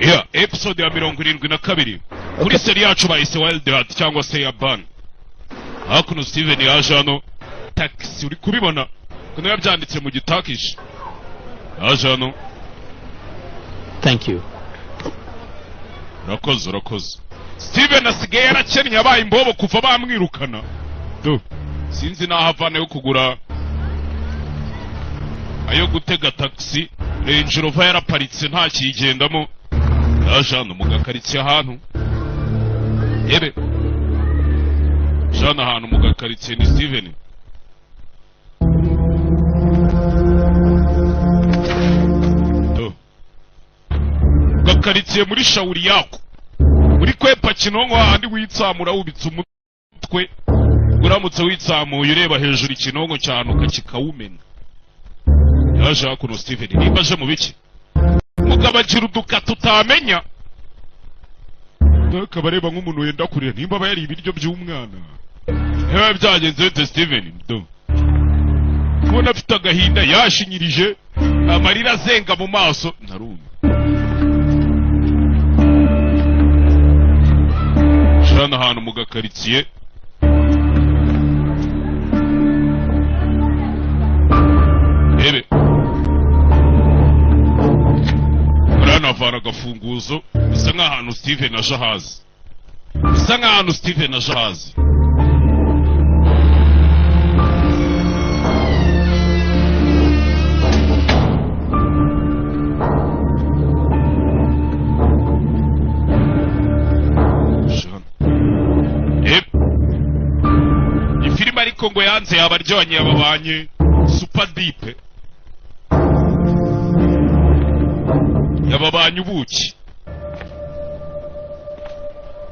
Yeah, episode ya 72 kuri seri yacu bayise Wild Heart cyangwa se ya Ban. Hakuno Steven yaje hano, taxi uri kubibona kuno yabyanditse mu gitakish. Yaje hano. Thank you. Urakoze, urakoze. Steven asigaye yarakennye, abaye imbobo kuva bamwirukana. Do sinzi naho avana yo kugura ayo gutega taxi. Range Rover yaraparitse nta kiyigendamo. Yaje hano mu gakaritsiye ahantu. Yebe jana ahantu mu gakaritsiye ni Steven. Do gakaritsiye muri shauri yako, muri kwepa kinonko handi witsamura wubitse umutwe, uramutse witsamuye ureba hejuru ikinonko cyanuka kikawumena. Yaje hakuno Steven nimba aje mu biki mugabo agira uduka tutamenya, akaba areba nk'umuntu wenda kurira nimba aba yari ibiryo by'umwana. Niba byagenze bite Steven? Do kubona afite agahinda, yashinyirije amarira azenga mu maso, ntarumva. Jana ahantu mu gakaritsiye. Ebe muranavana agafunguzo, bisa nk'ahantu Steven aje ahazi, bisa nk'ahantu Steven aje ahazi. Ifilime ariko ngo yanze yabaryohanye yababanye super deep, yababanye ubuki.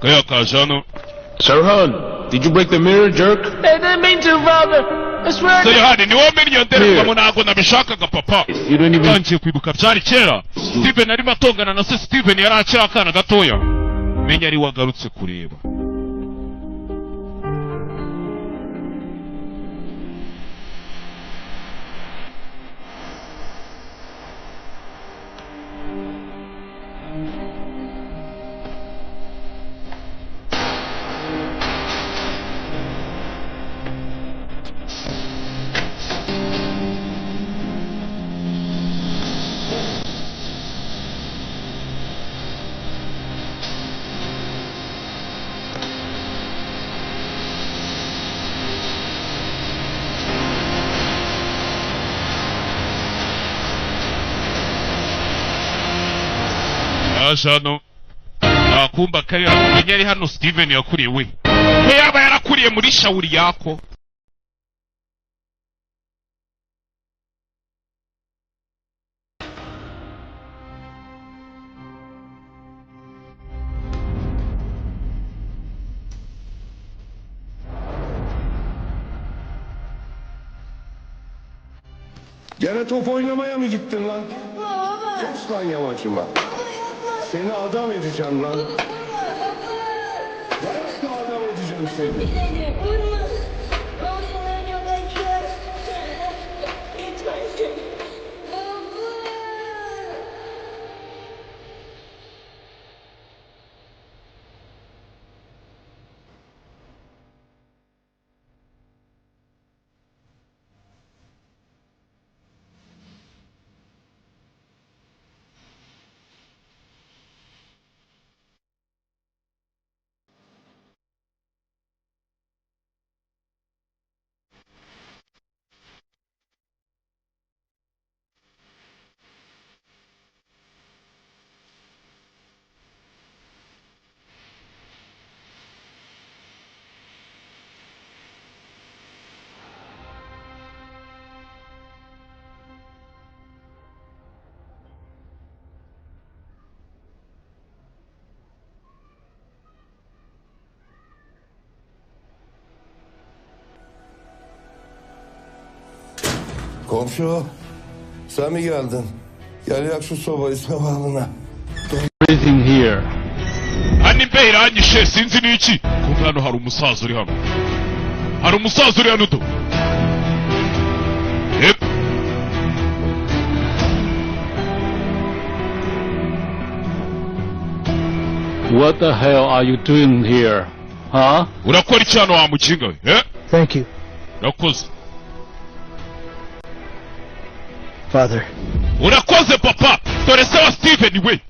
Kaya kajano. Serhan, did you break the mirror, jerk? I didn't mean to, father. I swear. Serhan, ni wowe mennye ndorerwamo, ntabwo nabishakaga papa. You don't even. Ntangiye kwibuka byari kera. Steven arimo atongana na se. Steven yari akiri akana gatoya, menya ari wagarutse kureba. Hano akumba kari menya ari hano Steven yakuriye we. We yaba yarakuriye muri shauri yako. Gene top oynamaya mı gittin lan? Sus lan yamacıma. Seni adam edeceğim lan. Başka adam edeceğim seni. Vurma. Babasından çok acıyor. Lütfen. Baba. Komşu, sen mi geldin? Gel yak şu sobayı sabahına. Everything here. Anne imbeho iranyishe sinzi n'iki. Kumva hano hari umusaza uri hano. Hari umusaza uri hano do. Yep. What the hell are you doing here? Huh? Urakora iki hano wa mukinga we? Eh? Thank you. Urakoze. Father. Urakoze papa. Dore se wa Steven we.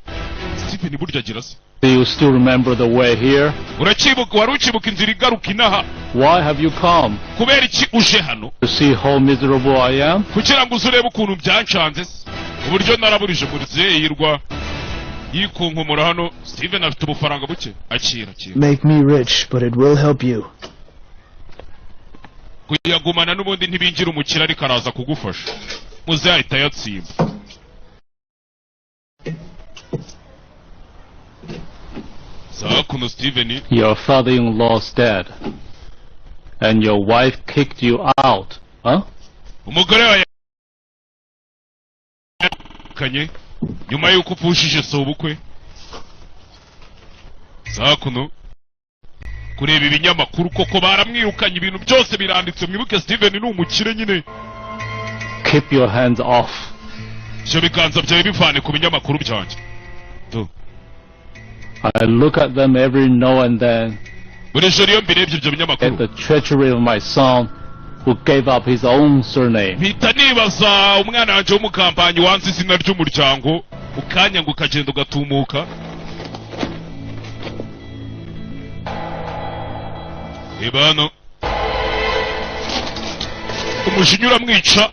Steven burya agira se. Do you still remember the way here? Urakibuka wari ukibuka inzira igaruka inaha? Why have you come? Kubera iki uje hano? To see how miserable I am? Kugira ngo uzurebe ukuntu byancanze se. Uburyo naraburije murizeyirwa yikunkumura hano. Steven afite ubufaranga buke. Akira akira. Make me rich, but it will help you. Kuyagumana n'ubundi ntibingira umukira ariko araza kugufasha. Muze ahita yatsimba. Sakuno Steven. Your father-in-law's dead. And your wife kicked you out, huh? Umugore wawe kanye nyuma yuko upfushije so ubukwe. Sakuno kureba ibinyamakuru koko baramwirukanye ibintu byose biranditse. Mwibuke Steven ni umukire nyine. Keep your hands off. Ibyo biganza byawe bivane ku binyamakuru byanjye. I look at them every now and then. Buri joro iyo mbirebye ibyo binyamakuru. At the treachery of my son who gave up his own surname. Mpita nibaza umwana wanjye w'umugambanyi wanze izina ry'umuryango ukanya ngo ukagenda ugatumuka. Ibano umujinya uramwica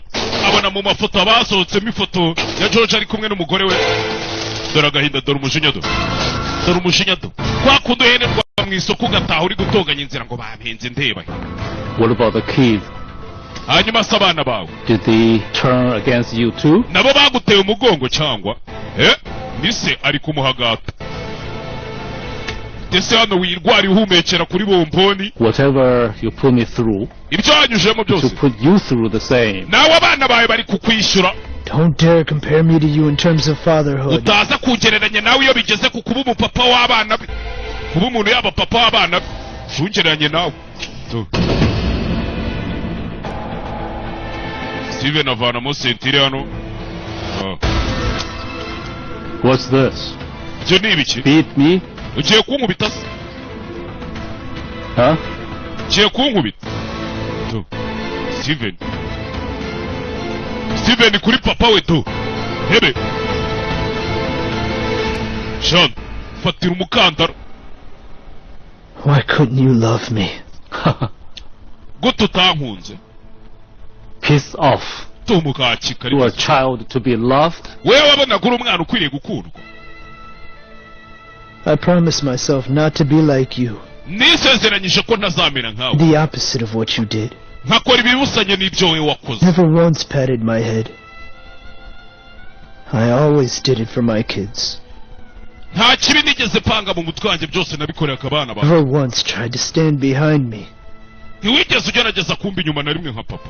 abona mu mafoto abasohotsemo ifoto ya George ari kumwe n'umugore we. Dore agahinda, dore umujinya, dore umujinya, do kwa kundi uhenerwa mu isoko ugataha uri gutonganya inzira ngo bampenze ndeba. What about the kids? Hanyuma se abana bawe? Did they turn against you too? Nabo baguteye umugongo cyangwa? Nise ari kumuhagata. Ndetse hano wirwara ihumekera kuri bomboni. Whatever you put me through, ibyo wanyujemo byose, to put you through the same. Nawe abana bawe bari kukwishyura. Don't dare compare me to you in terms of fatherhood. Utaza kugereranya nawe iyo bigeze ku kuba umupapa w'abana be. Kuba umuntu yaba papa w'abana be. Ntungereranye nawe. Steven avanamo sentire hano. What's this? Ibyo ni ibiki? Beat me? Ugiye kunkubita se? Huh? Ugiye kunkubita? Steven. Steven kuri papa we do. Hebe. Jean, fatira umukandara. Why couldn't you love me? Gute utankunze? Piss off. Tumukakika. You are a child to be loved. Wewe wabonaga uri umwana ukwiriye gukundwa. I promised myself not to be like you. Nisezeranyije ko ntazamera nkawe. The opposite of what you did. Nkakora ibibusanye n'ibyo wowe wakoze. Never once patted my head. I always did it for my kids. Nta kibi nigeze panga mu mutwe wanjye, byose nabikoreraga abana banjye. Never once tried to stand behind me. Ntiwigeze ugerageza kumba inyuma na rimwe nka papa.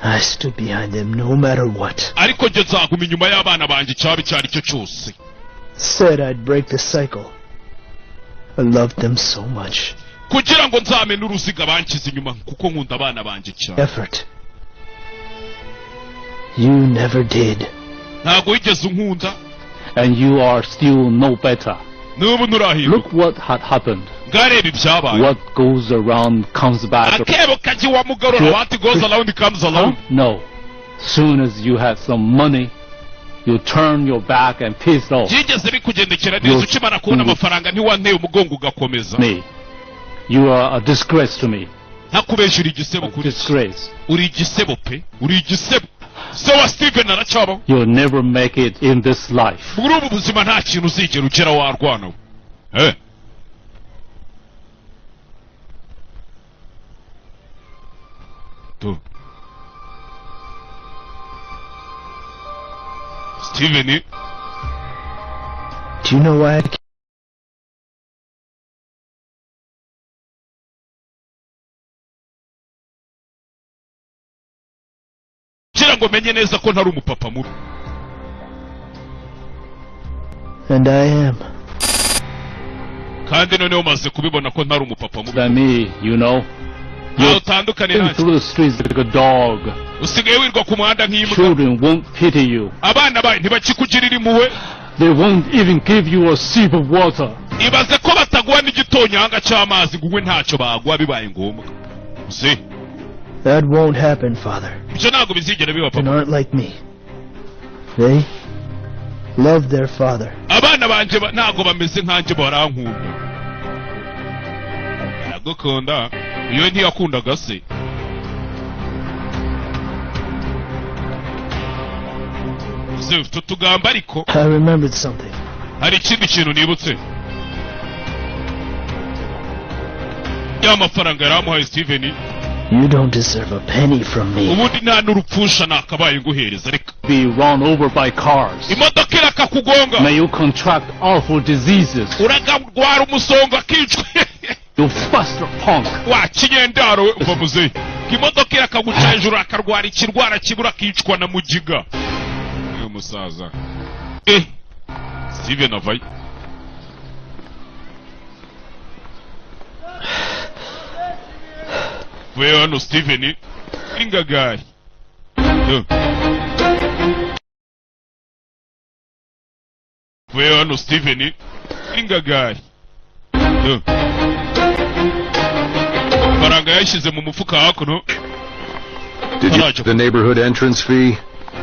I stood behind them no matter what. Ariko njye nzaguma inyuma y'abana banjye icyaba icyo ari cyo cyose. Said I'd break the cycle. I loved them so much. Kugira ngo nzamene uruziga bankize inyuma kuko nkunda abana banjye cyane. Effort. You never did. Ntabwo wigeze unkunda. And you are still no better. N'ubu nturahinduka. Look what had happened. Ngareba ibyabaye. What goes around comes back. Akebo kajya iwa mugarura. What goes around comes around. No. Soon as you had some money, you turn your back and pissed off. Byigeze bikugendekera neza ukimara kubona amafaranga ntiwanteye umugongo ugakomeza. Me. You are a disgrace to me. Ntakubeshya uri igisebo kuri. Disgrace. Uri igisebo pe. Uri igisebo. Se wa Steven aracyabaho. You'll never make it in this life. Muri ubu buzima nta kintu uzigera ugera warwana we. Steven. Do you know why I kugira ngo menye neza ko ntari umupapa mubi. And I am. Kandi noneho umaze kubibona ko ntari umupapa mubi. Than me, you know. Ntawe utandukanye nanjye. Through the streets like a dog. Usigaye wirwa ku muhanda nk'imbwa. Children won't pity you. Abana bawe ntibakikugirira impuhwe. They won't even give you a sip of water. Ibaze ko bataguha n'igitonyanga cy'amazi ngo unywe, ntacyo baguha bibaye ngombwa uzi. That won't happen, Father. Ibyo ntabwo bizigera biba, They papa. aren't like me. They love their father. Abana banjye ntabwo bameze nkanjye, barankunda, baragukunda. Iyo ntiyakundaga se. Uzi ufite utugambo ariko. I remembered something. Hari ikindi kintu nibutse. Ya mafaranga yari amuhaye Steven. You don't deserve a penny from me. Ubundi nta n'urupfusha nakabaye nguhereza, reka. Be run over by cars. Imodoka irakakugonga. May you contract awful diseases. Uragarwara umusonga akicwa. You bastard punk. Wa kinyendaro we, uva muzehe, imodoka irakaguca hejuru, akarwara ikirwara kibura, akicwa na mugiga. Uyu musaza, Steven avayo. Vuye hano Steven ingagari. Vuye hano Steven ingagari. Faranga yashyize mu mufuka hakuno. Did you the neighborhood entrance fee?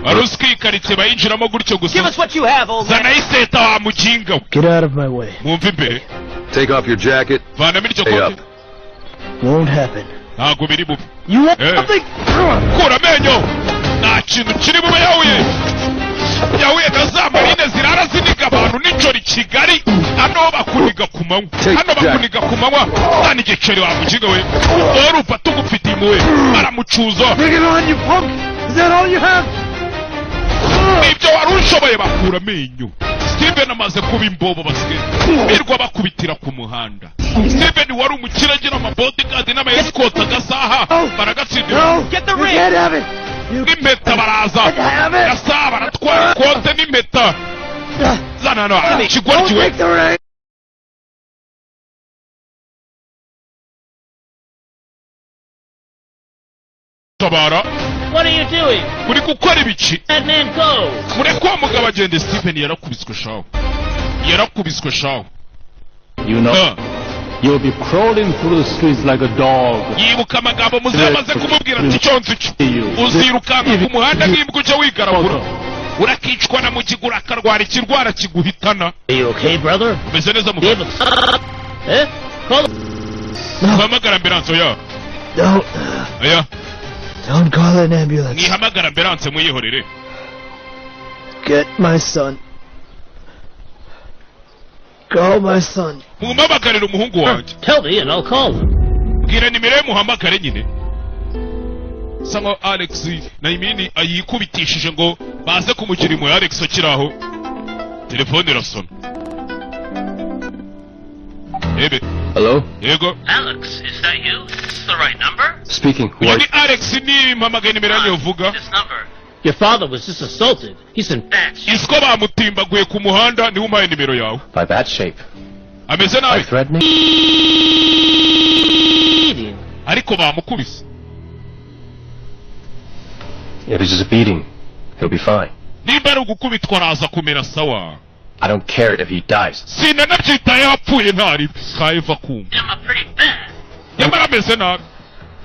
Wari uzi ko iyi karitsiye bayinjiramo gutyo gusa? Give us what you have, old man. Zana iseta wa muginga we. Get out of my way. Mwumve imbere. Take off your jacket. Vanamo iryo Stay kote. up. Won't happen. Ntabwo biri bube. You want Eh. something? Kura amenyo, nta kintu kiri bube. Yahuye, yahuye na za marine zirara ziniga abantu nijoro i Kigali. Hano bakuniga ku manywa, hano bakuniga ku manywa. Zana igiceri wa muginga we, orupa tugufitiye impuhwe. Baramucuza. Bring it on, you punk! Is that all you have? Ibyo wari ushoboye? Bakura amenyo. Steven amaze kuba imbobo, basigaye birwa bakubitira ku muhanda. Steven wari umukire, agira amabodyguard n'ama-escort, agasaha baragatsindira. No! Get the You ring! can't have it! You N'impeta baraza. can't have it! Gasaha baratwara ikote n'impeta. Zana hano Don't ikigoryi we. take the ring! Tabara. What are you doing? Uri gukora ibiki? That man go. Mureke uwo mugabo agende. Steven yarakubiswe shawo, yarakubiswe shawo. You know, Ah. you'll be crawling through the streets like a dog. Yibuka amagambo muzehe amaze kumubwira ati: "Icyo nzi cyo, uzirukanka ku muhanda nk'imbwa, ujya wigaragura, urakicwa na mugiga, urakarwara ikirwara kiguhitana." Are you okay, brother? Umeze neza? Be Muganga. able to. Eh? Call. Uhamagara ambulance? Oya. Don't, Oya. don't call an ambulance. Mwihamagara ambulance, mwihorere. Get my son. Call my son. Mumpamagarire umuhungu wanjye. Tell me and I'll call them. Bwira nimero ye muhamagare nyine. Sa nkaho Alex na Imini ayikubitishije ngo baze kumugira impuhwe. Alex akiri aho, telefone irasona. Ebe. Hello? Yego. Alex, is that you? Is this the right number? Speaking. Who Uyu are ni Alex, nimpamagaye nimero yanyu uvuga. This number. Your father was just assaulted. He's in bad shape. Isiko bamutimbaguye ku muhanda, niwe umpaye nimero yawe. By that shape. Ameze By nabi. threatening? Beating. Ariko bamukubise. If it's just a beating, he'll be fine. Nimba ari ugukubitwa, araza kumera sawa. I don't care if he dies. Sinanabyitayeho apfuye, ntaribi kaheva kumva. Him up pretty bad. Nyamara ameze nabi.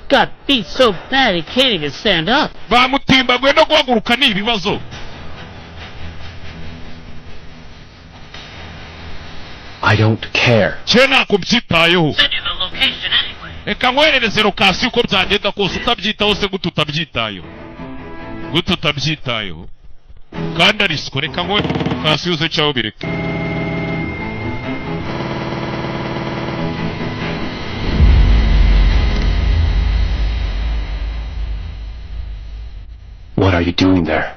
Got beat so bad he can't even stand up. Bamutimbaguye, no guhaguruka ni ibibazo. I don't care. Cye ntabwo mbyitayeho. Send you the location anyway. Reka nkoherereze location uko byagenda kose. Utabyitaho se gute? Utabyitayeho gute? Utabyitayeho kandi ari isuku. Reka nkoherereze location uze cyangwa ubireke. What are you doing there?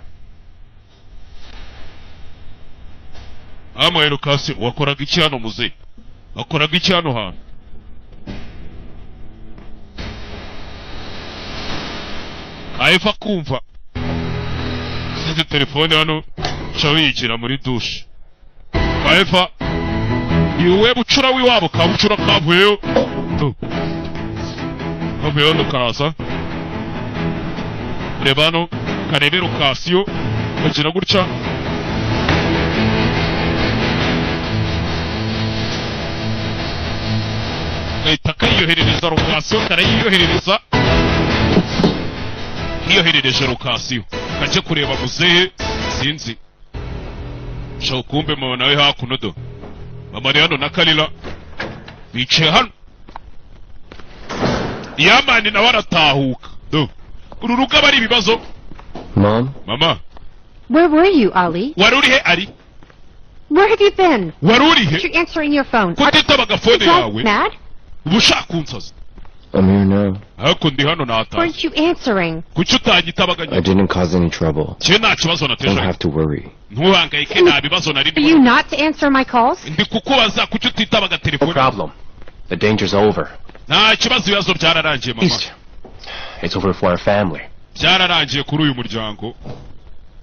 Amuhaye location. Wakoraga iki hano muze? Wakoraga iki hano hantu? Aheva kumva size telefone hano, ca wigira muri dushe. Aheva iwe bucura w'iwabo ka bucura kavuyeyo tu, kavuyeyo hano, karaza reba hano, karebe location, kagira gutya. Kiyoherereza location, karayiyoherereza, kiyoherereje location kajye kureba muzehe. Sinzi sho, kumbe mama nawe hakuno do. Mama ari hano na Kalila bicaye hano. Yamani nawe aratahuka do. Uru rugo aba ari ibibazo. Mom? Mama. Where were you, Ali? Wari uri he, Ari? Where have you been? Wari uri he? You're answering your phone. Kutitaba phone yawe? Mad? Uba ushaka kunsaza? I'm here now. Ariko ndi hano, natashye. Weren't you answering? Kuki utanyitabaga? I didn't cause any trouble. Njye nta kibazo nateje. Don't have to worry. Ntuhangayike, nta bibazo nari. For you not to answer my calls? Ndi kukubaza kuki utitabaga No telefone. problem. The danger's over. Nta kibazo, ibibazo byararangiye, mama. East. It's over for our family. Byararangiye kuri uyu muryango.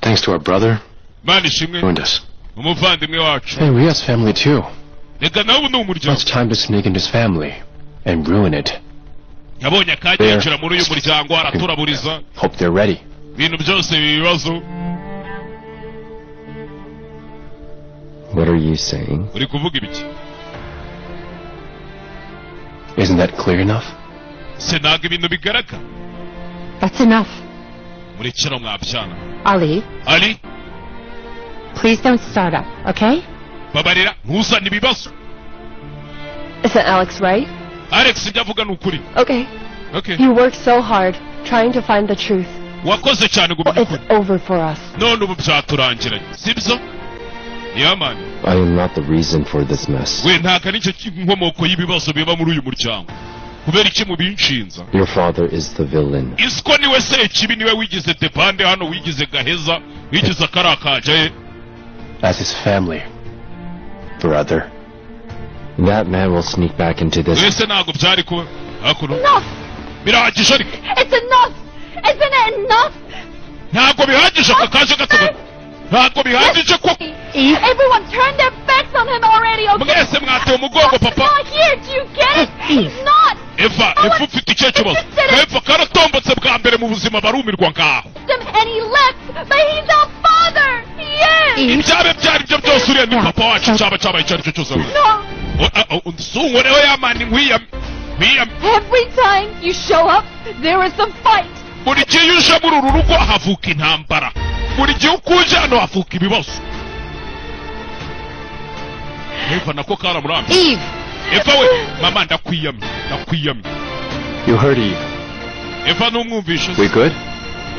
Thanks to our brother, Imana ishimwe. ruined us. Umuvandimwe wacu. Hey, we has family too. Reka nawe ni umuryango. It's time to sneak into his family and ruin it. Yabonye akanya There. yinjira muri uyu muryango araturaburiza. Hope they're ready. Ibintu byose ibi bibazo. What are you saying? Uri kuvuga ibiki? Isn't that clear enough? Se ntabwo ibintu bigaragara? That's enough. Murekera mwabyana. Ali, Ali, please don't start up, okay? Babarira ntuzane ibibazo. Isn't Alex right? Alex ibyo avuga ni ukuri. Okay. Okay. You worked so hard trying to find the truth. Wakoze cyane ngo umenye It's ukuri. over for us. None ubu byaturangiranye, sibyo, yamani? I am not the reason for this mess. We, ntabwo ari cyo inkomoko y'ibibazo biba muri uyu muryango. Kubera iki mubinshinza? Your father is the villain. Isiko niwe sekibi, niwe wigize depande hano, wigize gaheza, wigize akarakaja ye. As his family. Brother. That man will sneak back into this. Wese ntabwo byari kuba hakuno. Enough! Birahagije ariko. It's enough! Isn't it enough? Ntabwo bihagije? Aka kaje gato gato, ntabwo bihagije ko Everyone turned their backs on him already, okay? Mwese mwateye umugongo papa. Not here, do you get it? He's not! Eva, Eva, ufite ikihe kibazo? Eva karatombotse bwa mbere mu buzima, barumirwa ngaho. Him and he left, but he's our father! He is! Ibyabe byari byo byose, uriya ni papa wacu, cyaba cyabaye icyo ari cyo cyose. No! Sunkoreho yamani, nkwiyame, nkwiyame. Every time you show up, there is a fight! Buri gihe iyo uje muri uru rugo havuka intambara. Buri gihe uko uje hano havuka ibibazo. Eva nako karamurambiye. Eve! Eva we, mama, ndakwiyamye, ndakwiyamye. You heard Eve. Eva, ntumwumvishe? We good?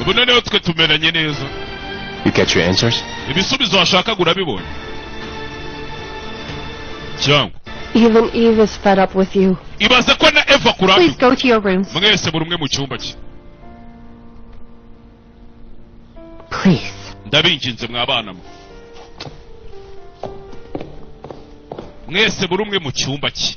Ubu noneho twe tumeranye neza? You get your answers? Ibisubizo washakaga urabibonye cyangwa? Even Eve is fed up with you. Ibaze ko na Eva kurambiwe. Please go to your rooms. Mwese buri umwe mu cyumba cye. Please. Ndabinginze mwabana mwe, mwese buri umwe mu cyumba cye.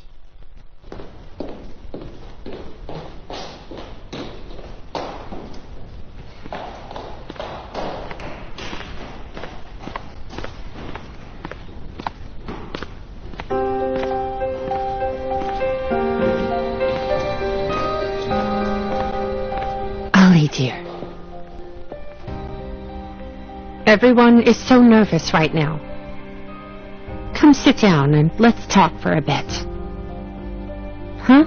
Ali, dear. Everyone is so nervous right now. Come sit down and let's talk for a bit. Huh?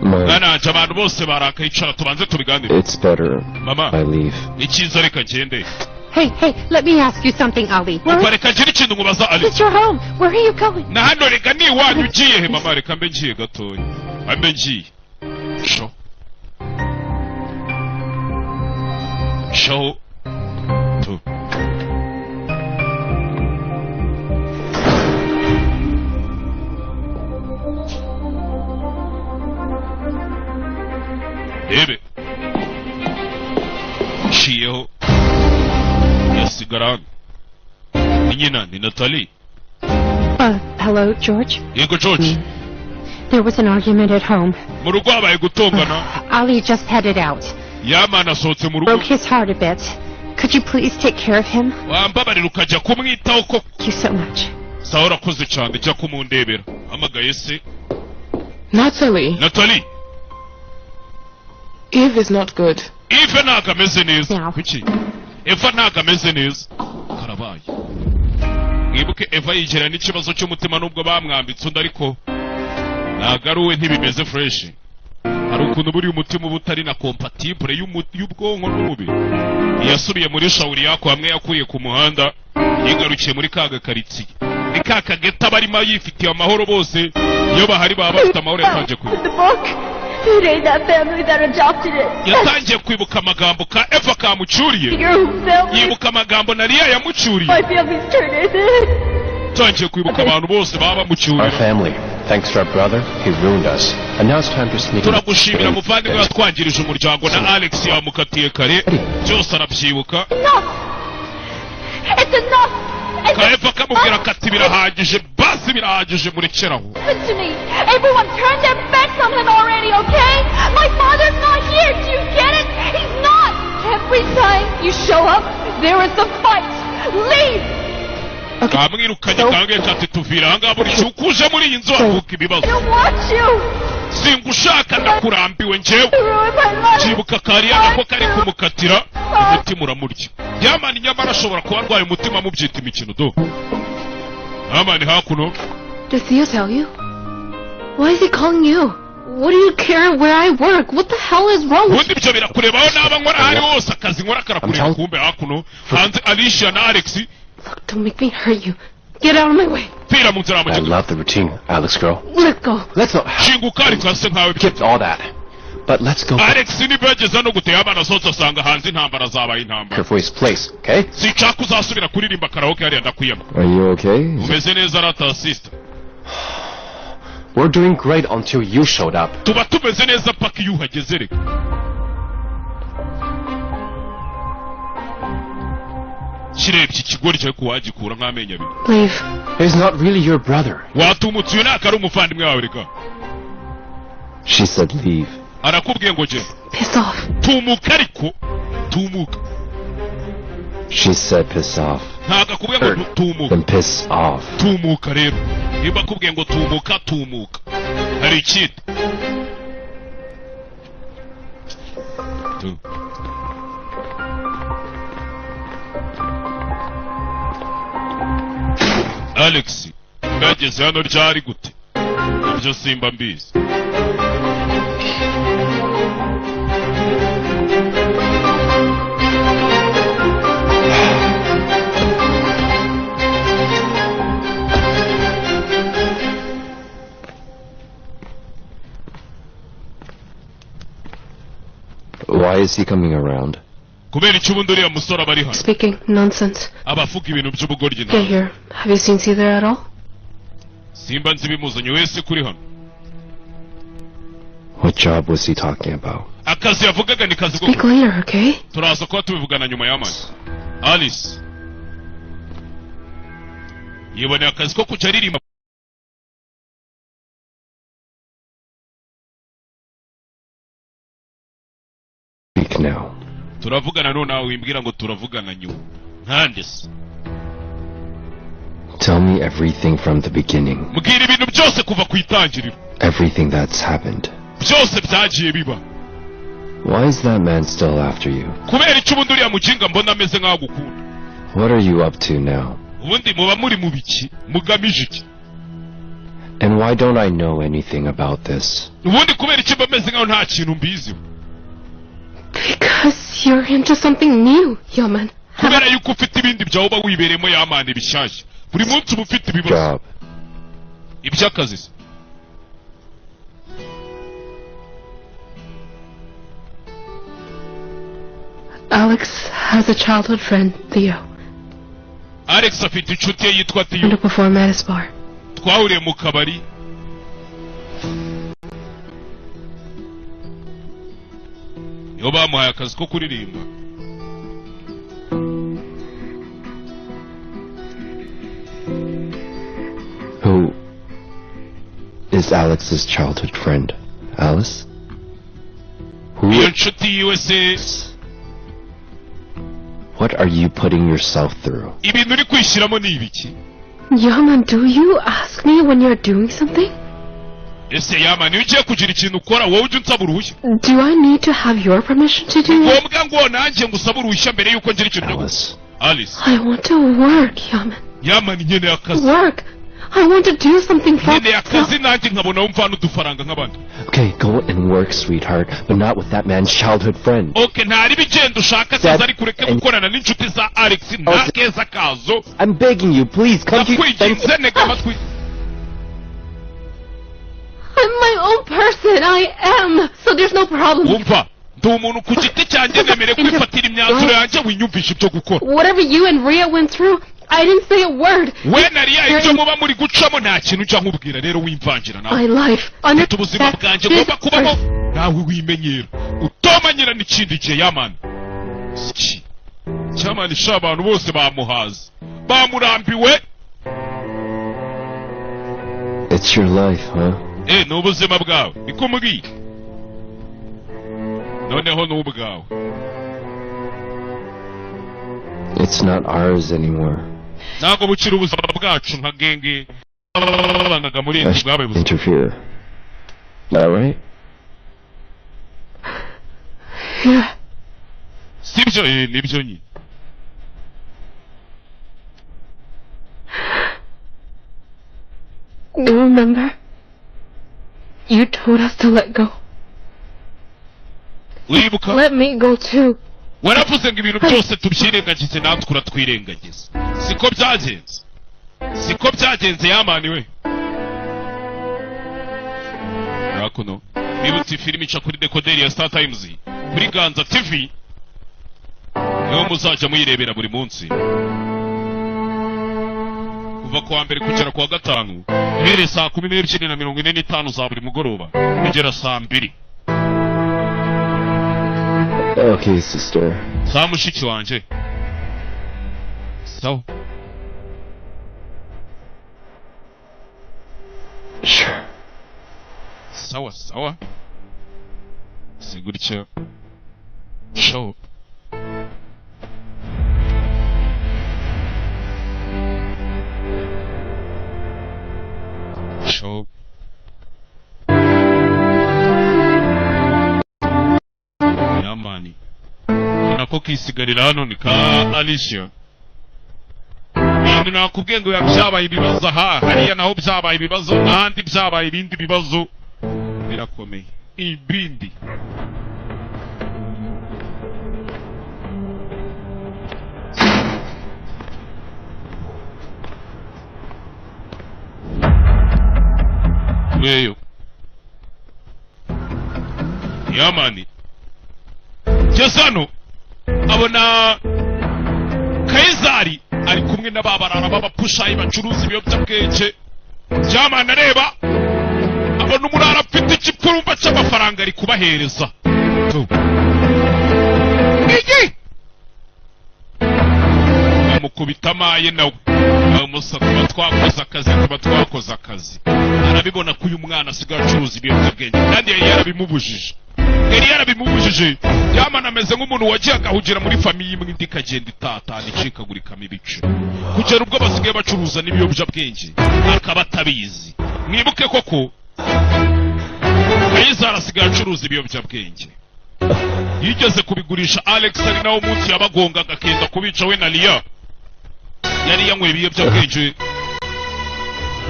Mom, Mwana wanjye, abantu bose barakaye, icara tubanze tubiganire. It's better Mama. I leave. Icyiza reka ngende. Hey, hey, let me ask you something, Ali. Where Umva, reka ngire ikintu nkubaza, Ali. is your home? Where are you going? Na hano reka ni iwanyu, ugiye he? Mama, reka mbe ngiye gatoya, mbe ngiye sho sho tu. Rebe nciyeho yasigara hano ni nyina, ni Natalie. Hello, George? Yego, George. There was an argument at home. Mu rugo habaye gutongana. Ali just headed out. Yamana asohotse mu rugo. Broke his heart a bit. Could you please take care of him? Wambabarira ukajya kumwitaho ko? Thank you so much. Sawa, urakoze cyane, jya kumundebera. Hamagaye se. Natalie, Natalie. Eve is not good. Eve ntabwo ameze neza. Kuki Eva ntabwo ameze neza? Karabaye. Mwibuke Eva yigira n'ikibazo cy'umutima nubwo bamwambitse undi, ariko nagaruwe ntibimeze fresh. Hari ukuntu buri umutima uba utari na compatible y'ubwonko n'umubiri. Yasubiye muri shawuri yako hamwe yakuriye ku muhanda, yigarukiye muri kaga karitsiye. Ni ka kageta barimo yifitiye amahoro bose, iyo bahari baba bafite amahoro. Yatangiye kwibuka. Yatangiye kwibuka amagambo ka Eva kamucyuriye, yibuka amagambo na Riya yamucyuriye. Yatangiye kwibuka abantu bose baba bamucyurira. Turagushimira muvandimwe watwangirije umuryango, na Alex yamukatiye kare, byose arabyibuka. Ka Eva kamubwira kati birahagije, basi birahagije, murekeraho. Kamwirukanye kange kati tuvira ahangaha, buri gihe ukuje muri iyi nzu havuka ibibazo. Singushaka, ndakurambiwe njyewe. Byibuka kariya nako kari kumukatira, umutima uramurya. Yamani nyamara ashobora kuba arwaye umutima, mubyita imikino do. Yamani hakuno. Does Theo tell you? Why is he calling you? What do you care where I work? What the hell is wrong with Ubundi ibyo birakurebaho naba nkora ahari hose, akazi nkora karakureba. Kumbe hakuno hanze Alicia na Alex. Look, don't make me hurt you. Get out of my way. Pfira mu nzira. I love the routine, Alex girl. Let go. Let's not shinguka ariko ase nkawe. Skip all that. But let's go Alex niba yageze no guteye abana asohotse asanga hanze intambara zabaye intambara. for his place, okay? Sinshaka uzasubira kuririmba karaoke hariya, ndakwiyama. Are you okay? Umeze neza rata sister? We're doing great until you showed up. Tuba tumeze neza paka iyo uhageze reka. Kirebye ikigori cyawe kuwagikura nk'amenyo abiri. Leave. He's not really your brother. Watumutse, uyu ntabwo ari umuvandimwe wawe reka. She said leave. Arakubwiye ngo genda. Piss off. Tumuka ariko tumuka. She said piss off. Ntabwo akubwiye ngo tumuka. Then piss off. Tumuka rero. Niba akubwiye ngo tumuka, tumuka. Hari ikindi. Tu. Alex yageze hano ryari gute? Ibyo simba mbizi. Why is he coming around? Kubera icyo ubundi uriya musore aba ari hano? Speaking nonsense. Aba avuga ibintu by'ubugoryi. Get here. Have you seen Caesar at all? Simba nzi ibimuzanye wese kuri hano. What job was he talking about? Akazi yavugaga ni kazi. Speak later, okay? Turaza kuba tubivugana nyuma y'amani. Alice yiboneye akazi ko kujya aririmba. Speak now. Turavugana nonaha, wimbwira ngo turavugana nyuma nkande se? Tell me everything from the beginning. Mbwira ibintu byose kuva ku itangiriro. Everything that's happened. Byose byagiye biba. Why is that man still after you? Kubera icyo ubundi uriya mujinga mbona ameze nk'aho agukunda? What are you up to now? Ubundi muba muri mu biki, mugamije iki? And why don't I know anything about this? Ubundi kubera icyo mba meze nk'aho nta kintu mbiziho? Because you're into something new, Yaman. Kubera yuko ufite ibindi byawe uba wibereyemo yamana ibishyashya, buri munsi uba ufite ibibazo. Job. Iby'akazi se? Alex has a childhood friend, Theo. Alex afite inshuti ye yitwa And Theo. to perform at his bar. Twahuriye mu kabari. Niho bamuhaye akazi ko kuririmba. Who is Alex's childhood friend? Alice? Who Iyo nshuti yiwe se? What are you putting yourself through? Ibintu uri kwishyiramo ni ibiki? Yaman, do you ask me when you're doing something? Ese Yama, niyo ugiye kugira ikintu ukora, wowe ujya unsaba uruhushya? Do I need to have your permission to do it? Ngombwa ngo nanjye ngusaba uruhushya mbere yuko ngira ikintu cyo gukora? Alice. I want to work, Yaman. Yamani, nkeneye akazi. Work. I want to do something for Nkeneye akazi nanjye nkabona aho mvana udufaranga nk'abandi. Okay, go and work, sweetheart, but not with that man's childhood friend. Okay, ntari bigenda, ushaka akazi ariko ureke gukorana n'inshuti za Alex, nta keza kazo. I'm begging you, please come to your senses. Ndakwinginze, ntega amatwi. I'm my own person. I am. So there's no problem. Wumva, ndi umuntu ku giti cyanjye, nemerewe kwifatira imyanzuro yanjye, winyumvisha ibyo gukora. Whatever you and Ria went through, I didn't say a word. We na Riya ibyo muba muri gucamo nta kintu ujya nkubwira, rero wimvangira nawe. My life. Mfite ubuzima bwanjye ngomba kubamo, nawe wimenyera utomanyira n'ikindi gihe. Yamani, iki cyamani sha, abantu bose bamuhaze, bamurambiwe. It's your life, huh? Eh, ni ubuzima bwawe, niko mbwiye, noneho ni ubwawe. It's not ours anymore. Ntabwo bukiri ubuzima bwacu nka genge babanaga muri I iyi bwabaye ubuzima. Interfere. That right? Yeah. Sibyo? Eh, nibyo nyine. You remember? You told us to let go. Uribuka? Let me go too. Waravuze ngo ibintu byose tubyirengagize, natwe uratwirengagiza. Siko byagenze? Siko byagenze, yamani we? Hakuno bibutse filimi ica kuri dekoderi ya Star Times kuri Ganza TV, niho muzajya muyirebera buri munsi kuva kuwa mbere kugera kuwa gatanu, uhereye saa 12:45 za buri mugoroba kugera saa 2. Okay, sister. Sawa mushiki wanjye, sawa. Sure. Sawa sawa, si gutya show. Show yamani nako kisigarira hano ni ka Alicia. Ibintu nakubwiye ngo byabaye ibibazo aha hariya, naho byabaye ibibazo, ahandi byabaye ibindi bibazo birakomeye ibindi. Weyo yamani ngeze hano abona Kaisari ari kumwe n'ababarara b'abapushayi bacuruza ibiyobyabwenge. Yamani areba abona umurara afite igipfurumba cy'amafaranga ari kubahereza. Iyi amukubita amaye nawe amusa, tuba twakoze akazi, tuba twakoze akazi. Arabibona ko uyu mwana asigaye acuruza ibiyobyabwenge kandi yari yarabimubujije, yari yarabimubujije. Yamana ameze nk'umuntu wagiye agahugira muri famiye imwe, indi ikagenda itatana icikagurikamo ibice, kugera ubwo basigaye bacuruza n'ibiyobyabwenge akaba atabizi. Mwibuke koko Kayizari asigaye acuruza ibiyobyabwenge, yigeze kubigurisha Alex, ari nawo munsi yabagongaga akenda kubica we na Lia. Yari yanyweye ibiyobyabwenge,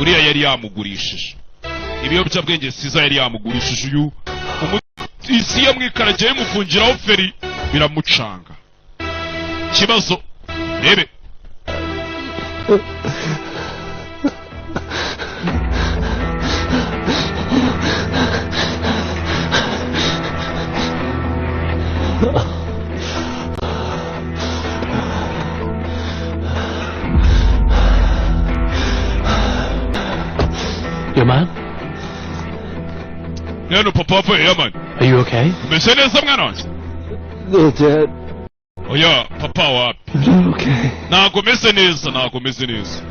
uriya yari yamugurishije ibiyobyabwenge, Siza yari yamugurishije. Uyu isi yamwikaragiye imufungiraho feri biramucanga. Kibazo rebe Your man? Neno papa wapfuye yamani. Are you okay? Umeze neza mwana wanjye? No, Dad. Oya papa wapi? I'm not okay. Ntabwo meze neza, ntabwo meze neza.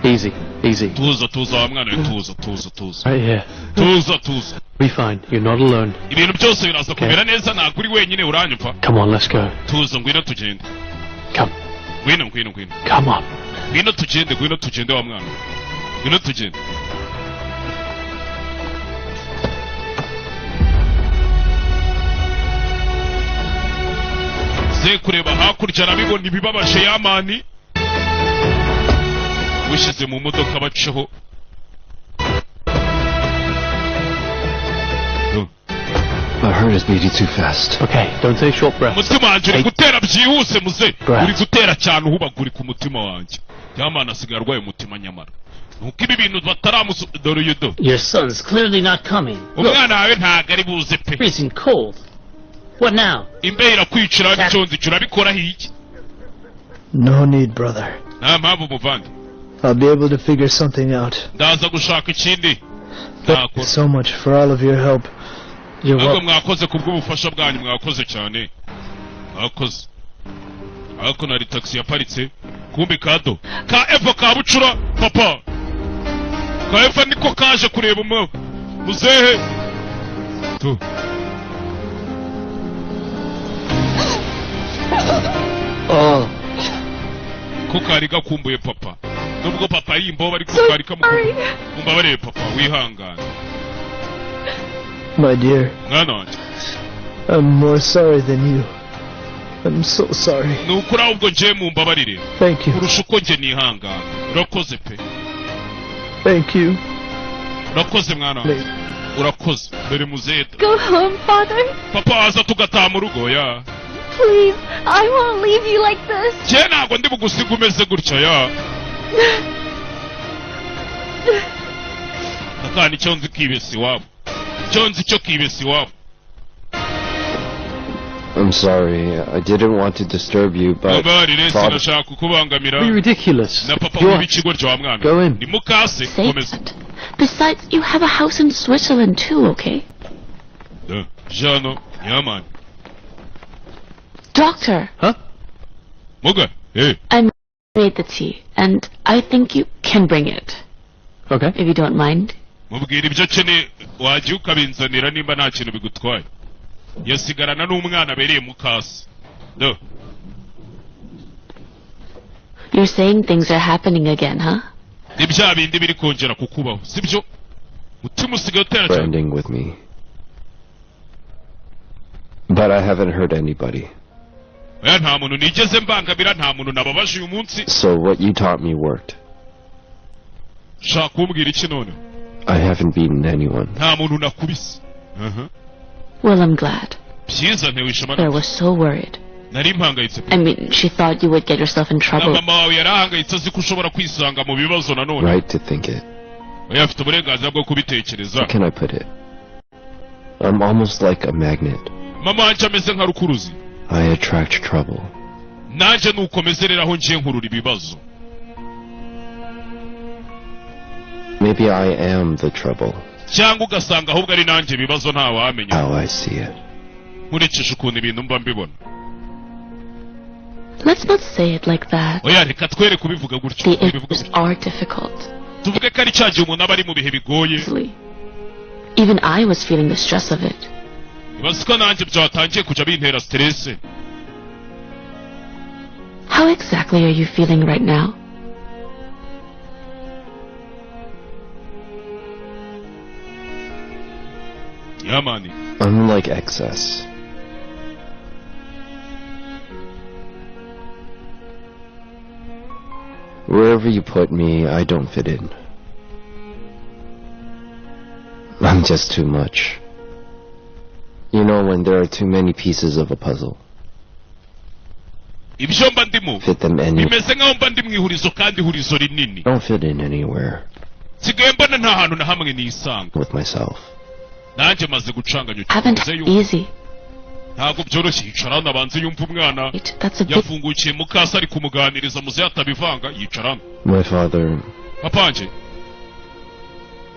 Easy, easy. Tuza, tuza wa mwana we, tuza, tuza, tuza. Right here. Tuza, tuza. Be fine. You're not alone. Ibintu byose biraza kumera neza, ntabwo uri wenyine, uranyumva? Come on, let's go. Tuza, ngwino tugende. Come. Ngwino, ngwino, ngwino. Come on. Ngwino tugende, ngwino tugende wa mwana we. Ngwino tugende. Ze kureba hakurya arabibona ibibabaje yamani. Mushyize mu modoka baceho. My heart is beating too fast. Okay, don't take short breaths. Umutima wanjye uri gutera byihuse muze. Uri gutera cyane uhubagurika umutima wanjye. Yamana asigaye arwaye umutima nyamara. Nuko ibi bintu bataramusu dore uyu do. Your son's clearly not coming. Umwana wawe ntago ari buze pe. Freezing cold. What now? Imbeho irakwicira n'icyonzi urabikoraho iki? No need, brother. Nta mpamvu muvandi. I'll be able to figure something out. Ndaza gushaka ikindi. Thank you so much for all of your help. Ntabwo mwakoze kubw'ubufasha bwanyu, mwakoze cyane. Mwakoze. Ariko nari taxi yaparitse kumbi kado ka Eva ka bucura papa. Ka Eva niko kaje kureba umwe muzehe. Tu. Oh. Ko kari gakumbuye papa. Nubwo papa ari imboba ariko kari kamukumbuye. Mumbabarire papa, wihangane. My dear, mwana wanjye. I'm more sorry than you. I'm so sorry. Nukuri ahubwo nje mumbabarire. Thank you. Kurusha uko nje nihangana. Urakoze pe. Thank you. Urakoze mwana wanjye. Urakoze. Dore muzehe. Go home, father. Papa aza tugataha mu rugo ya. Please, I won't leave you like this. Nje ntabwo ndi bugusiga umeze gutya ya. Akana icyo nzi kibesi iwabo. Icyo nzi cyo kibesi iwabo. I'm sorry, I didn't want to disturb you, but Mbabarire sinashaka kukubangamira. You're ridiculous. Na papa w'ikigoryi wa mwana. Go in. Ni mukase komeza. Besides, you have a house in Switzerland too, okay? Jano, yaman. Doctor. Huh? Muga, hey. I made the tea, and I think you can bring it. Okay. If you don't mind. Mubwira ibyo akeneye wajya ukabinzanira nimba nta kintu bigutwaye. Yasigarana n'umwana abereye mukase. Do. You're saying things are happening again, huh? Ni bya bindi biri kongera kukubaho, sibyo? Mutima usigaye utera cyane. Branding with me. But I haven't hurt anybody. Oya nta muntu nigeze mbangamira, nta muntu nababaje uyu munsi. So what you taught me worked. Shaka kumbwira iki none? I haven't beaten anyone. Nta muntu nakubise. Well, I'm glad. Byiza ntewe ishema. I was so worried. Nari mpangayitse pe. I mean, she thought you would get yourself in trouble. Na mama wawe yarahangayitse azi ko ushobora kwisanga mu bibazo nanone. Right to think it. Oya afite uburenganzira bwo kubitekereza. How can I put it? I'm almost like a magnet. Mama wanjye ameze nka rukuruzi. I attract trouble. Nanjye nukomeze rero aho ngiye nkurura ibibazo. Maybe I am the trouble. Cyangwa ugasanga ahubwo ari nanjye ibibazo ntawamenya. How I see it. Nkurikije ukuntu ibintu mba mbibona. Let's not say it like that. Oya reka twere kubivuga gutyo. The issues are difficult. Tuvuge ko ari cya gihe umuntu aba ari mu bihe bigoye. Even I was feeling the stress of it. Ibaze ko nanjye byatangiye kujya bintera stress. How exactly are you feeling right now? Yamani. I'm like excess. Wherever you put me, I don't fit in. I'm just too much. You know when there are too many pieces of a puzzle. Ibyo mba ndimo Fit them anywhere. bimeze nkaho mba ndi mu ihurizo kandi ihurizo rinini. Don't fit in anywhere Nsigaye mbona nta hantu na hamwe nisanga. with myself. Nanjye maze gucanganyukirwa. Haven't easy. Ntabwo byoroshye yicara hano abanze yumva umwana. That's a big Yafungukiye mukase ari kumuganiriza muzehe atabivanga yicara hano. My father, Papa wanjye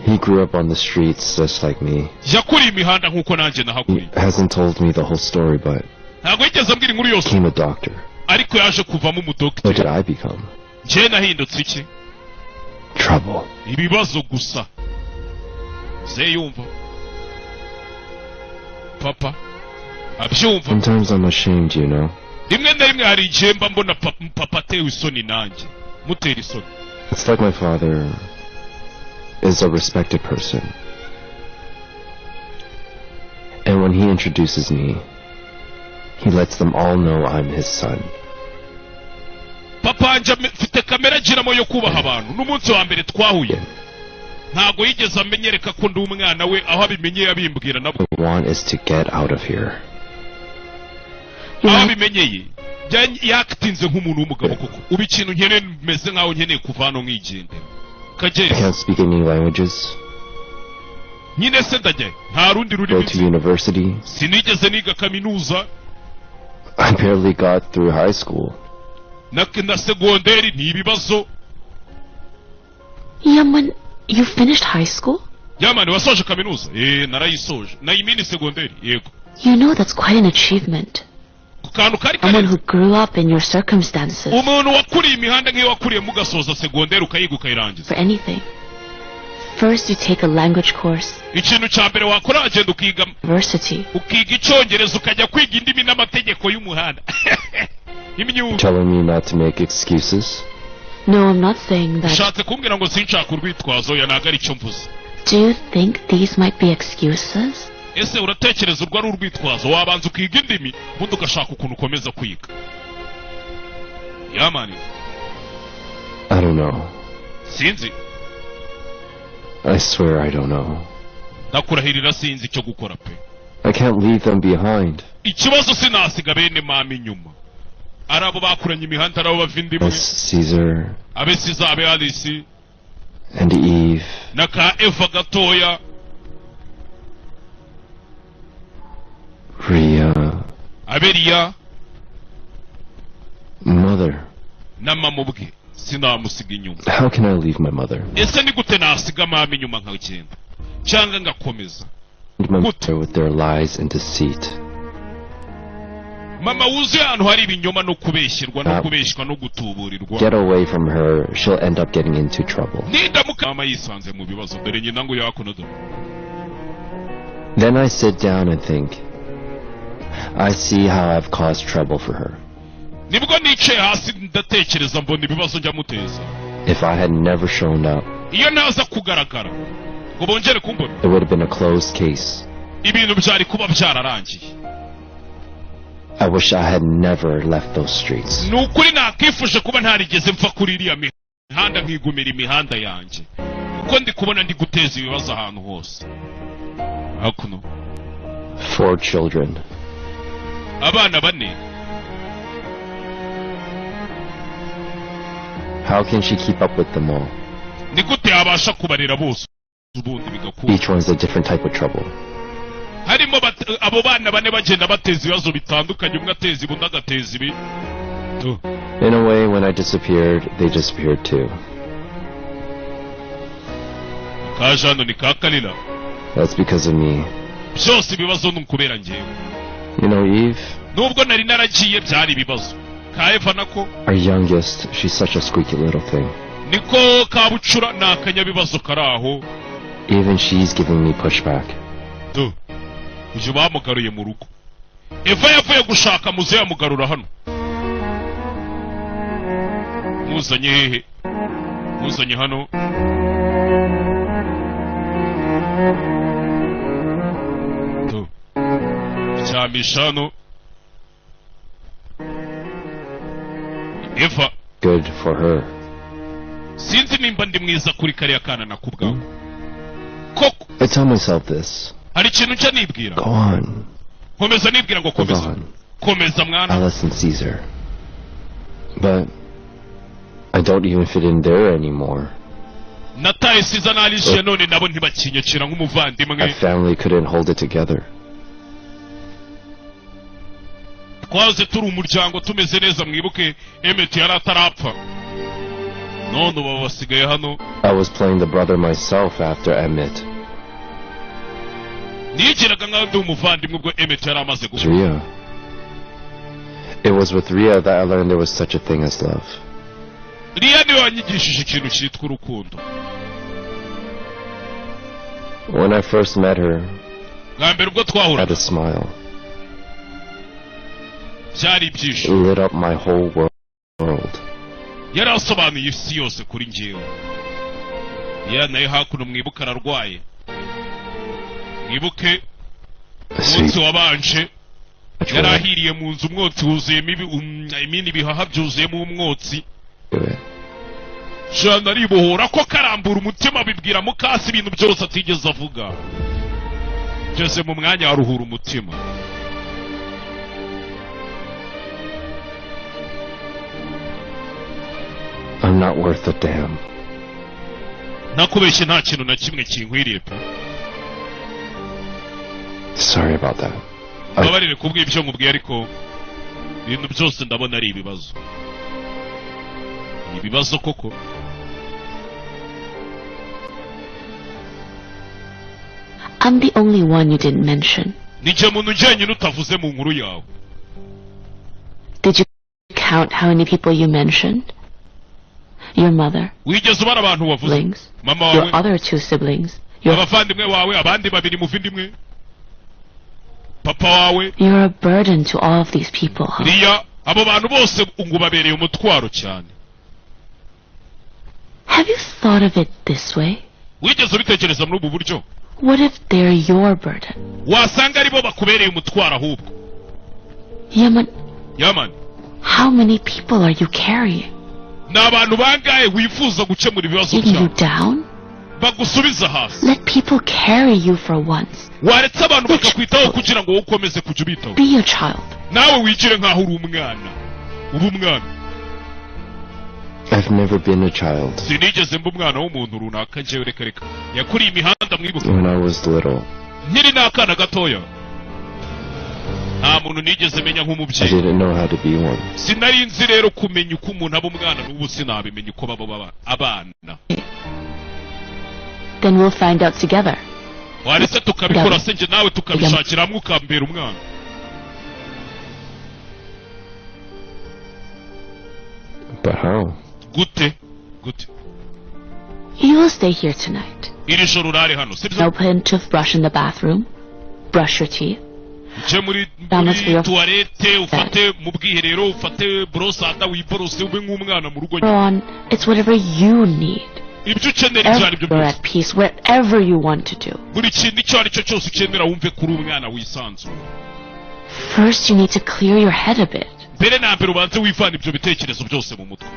he grew up on the streets just like me. yakuriye imihanda nk'uko nanjye He nahakuriye. hasn't told me the whole story, but Ntabwo yigeze ambwira inkuru yose became a doctor. ariko yaje kuvamo What umudogiteri. did I become? Njye nahindutse iki? Trouble. Ibibazo gusa. Ze yumva. Papa abyumva. Sometimes I'm ashamed, you know. Rimwe na rimwe hari igihe mba mbona papa atewe isoni nanjye. Mutera isoni. It's like my father is a respected person. And when he introduces me, he lets them all know I'm his son. Papa wanjye mfite kamera agiramo yo kubaha abantu. N'umunsi wa mbere twahuye ntabwo yigeze amenyereka ko ndi umwana we. Aho abimenyeye abimbwira nabwo. I want is to get out of here. Aho abimenyeye yakitinze nk'umuntu w'umugabo koko. Ubu ikintu nkeneye, meze nkaho nkeneye kuva hano nkigendera. I Kagezi. can't speak any languages. Nyine se ndajya? Nta rundi Go rurimi to university. Sinigeze niga kaminuza. I barely got through high school. Na segonderi ni ibibazo. Yaman, you finished high school? Yamani, wasoje kaminuza? Eh, narayisoje, nayimini segonderi, yego. You know that's quite an achievement. Ku kantu kari Someone who grew up in your circumstances. Umuntu wakuriye imihanda nk'iyo wakuriyemo, ugasoza segonderi, ukayiga, ukayirangiza. For anything. First, you take a language course. Ikintu cya mbere wakora, wagenda ukiga University. ukiga icyongereza, ukajya kwiga indimi n'amategeko y'umuhanda, imyuga. Telling me not to make excuses? No, I'm not saying that. Ushatse kumbwira ngo sinshaka urwitwazo? Ya, ntabwo ari icyo mvuze. Do you think these might be excuses? Ese uratekereza urwo ari urwitwazo? Wabanza ukiga indimi, ubundi ugashaka ukuntu ukomeza kwiga, yamani. I don't know. Sinzi. I swear I don't know. Ndakurahirira, sinzi icyo gukora pe. I can't leave them behind. Ikibazo, sinasiga bene mama inyuma, ari abo bakuranye imihanda, ari abo bava inda imwe. Miss Caesar Abe Siza, abe Alice and Eve. Na ka Eva gatoya. Rhea, Abe Riya. Mother. Na mama ubwe sinamusiga inyuma. How can I leave my mother? Ese ni gute nasiga mama inyuma nkagenda cyangwa ngakomeza? And my mother with their lies and deceit. Mama wuzuye ahantu hari ibinyoma no kubeshyerwa no kubeshywa no gutuburirwa. Get away from her, she'll end up getting into trouble. Nindamuka mama yisanze mu bibazo. Dore nyina ngo yakuno, dore. Then I sit down and think. I see how I've caused trouble for her. Nibwo nicaye hasi ndatekereza, mbona ibibazo njya muteza. If I had never shown up, Iyo ntaza kugaragara ngo bongere kumbona, it would have been a closed case. ibintu byari kuba byararangiye. I wish I had never left those streets. Ni ukuri nakifuje kuba ntarigeze mfa kuri iriya mihanda, nkigumira imihanda yanjye, kuko ndi kubona ndi guteza ibibazo ahantu hose hakuno. Four children. Abana bane. How can she keep up with them all? Ni gute yabasha kubarera bose ubundi bigakunda? Each one's a different type of trouble. Harimo abo bana bane bagenda bateza ibibazo bitandukanye, umwe ateza ibi, undi agateza ibi. Tu. In a way, when I disappeared, they disappeared too. Kaje hano ni ka Kalira. That's because of me. Byose ibibazo ni ukubera njyewe. You know, Eve, Nubwo nari naragiye, byari ibibazo. Ka Eva nako, our youngest, she's such a squeaky little thing. niko kabucura, ni akanyabibazo kari aho. Even she's giving me pushback. Tu, uyu bamugaruye mu rugo. Eva yavuye gushaka muze, yamugarura hano. Muzanye hehe? Muzanye hano. Tu, ryamisha hano Eva. Good for her. Sinzi nimba ndi mwiza kuri kariya kana nakubwawe koko. I tell myself this. Hari ikintu nshya nibwira. Go on. Nkomeza nibwira ngo Go komeza, on. komeza mwana. Alice and Caesar. But I don't even fit in there anymore. Nataye Siza na Alicia, none nabo ntibakinyakira nk'umuvandimwe. That family couldn't hold it together. Twaze turi umuryango tumeze neza. Mwibuke Emeti yari atarapfa, none ubu basigaye hano. I was playing the brother myself after Emmett. Nigiraga nkaho ndi umuvandimwe ubwo Emeti yari amaze gupfa. Ria. It was with Ria that I learned there was such a thing as love. Riya niwe wanyigishije ikintu cyitwa urukundo. When I first met her, Bwa mbere ubwo I twahuraga, had a smile. byari It ibyishimo. lit up my whole world. Yari asobanuye isi yose kuri njyewe. Ya nayo hakuno, mwibuke ararwaye, mwibuke umunsi wabanje. Yari ahiriye mu nzu, umwotsi wuzuyemo imini, ibihaha byuzuyemo umwotsi. Do it. Jana aribohora ko karambura umutima, bibwira mukasi ibintu byose atigeze avuga. Ngeze mu mwanya aruhura umutima. I'm not worth a damn. Nakubeshye, nta kintu na kimwe kinkwiriye pe. Sorry about that. Mbabarire kubw'ibyo nkubwiye, ariko ibintu byose ndabona ari ibibazo, ibibazo koko. I'm the only one you didn't mention. Ni jye muntu njyenyine utavuze mu nkuru yawe. Did you count how many people you mentioned? Your mother, Wigeze ubara abantu wavuze? Siblings, Mama your wawe, other two siblings, your abavandimwe wawe abandi babiri muva inda imwe, papa wawe. You're a burden to all of these people, huh? Riya, abo bantu bose ngo ubabereye umutwaro cyane. Have you thought of it this way? Wigeze ubitekereza muri ubu buryo? What if they're your burden? Wasanga aribo bakubereye umutwaro ahubwo. Yaman, Yamani, how many people are you carrying? Ni abantu bangahe wifuza gukemura ibibazo Taking you byabo down? bagusubiza hasi? Let people carry you for once. Waretse abantu bakakwitaho kugira ngo wowe ukomeze kujya ubitaho. Be a child. Nawe wigire nk'aho uri umwana, uba umwana. I've never been a child. Sinigeze mba umwana w'umuntu runaka njyewe, reka reka. Yakuriye imihanda, mwibuka. When I was little, Nkiri n'akana gatoya, nta muntu nigeze menya I nk'umubyeyi. didn't know how to be one. Sinari nzi rero kumenya uko umuntu aba umwana, n'ubu sinabimenya uko baba abana. Then we'll find out together. Waretse tukabikora se njye nawe, tukabishakira hamwe, ukambera umwana? But how? Gute? Gute? You will stay here tonight. Iri joro urare hano, sibyo? I'll put a toothbrush in the bathroom. Brush your teeth. Ujye muri Thomas, muri we are- tuwarete, ufate mu bwiherero, ufate borosada, wiborose, ube nk'umwana mu rugo. On, it's whatever you need. Ibyo ukenera ibyo ari byo You're byose. at peace, whatever you want to do. Buri kintu icyo ari cyo cyose ukenera, wumve ko uri umwana wisanzuye. First, you need to clear your head a bit. Mbere na mbere ubanze wivana ibyo bitekerezo byose mu mutwe.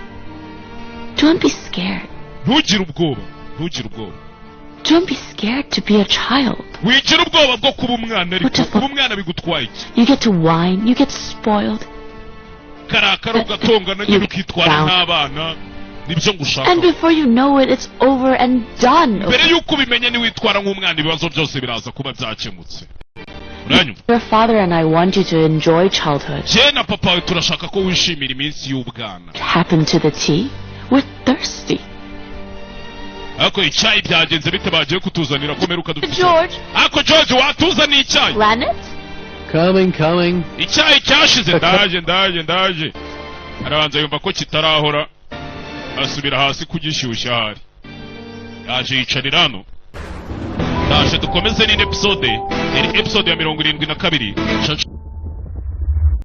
Don't be scared. Ntugire ubwoba, ntugire ubwoba. Don't be scared to be a child. Wigira ubwoba bwo kuba umwana, ariko kuba umwana bigutwaye iki? You get to whine, you get spoiled, Karakara, ugatongana nyine, ukitwara nk'abana, nibyo ngushaka. And before you know it, it's over and done. Mbere y'uko ubimenya, niwitwara nk'umwana, ibibazo byose biraza kuba byakemutse, uranyumva? Your father and I want you to enjoy childhood. Jye na papa wawe turashaka ko wishimira iminsi y'ubwana. What happened to the tea? We're thirsty. Ariko icyayi byagenze bite? Bagiye kutuzanira ko mperuka dufite? George! Ariko George, watuzaniye icyayi? Planet? Coming, coming. Icyayi cyashize. Ndaje, ndaje, ndaje. Arabanza yumva ko kitarahora, asubira hasi kugishyushya. Ahari yaje yicarira hano. Ndaje dukomeze n'indi episode, yari episode ya 72.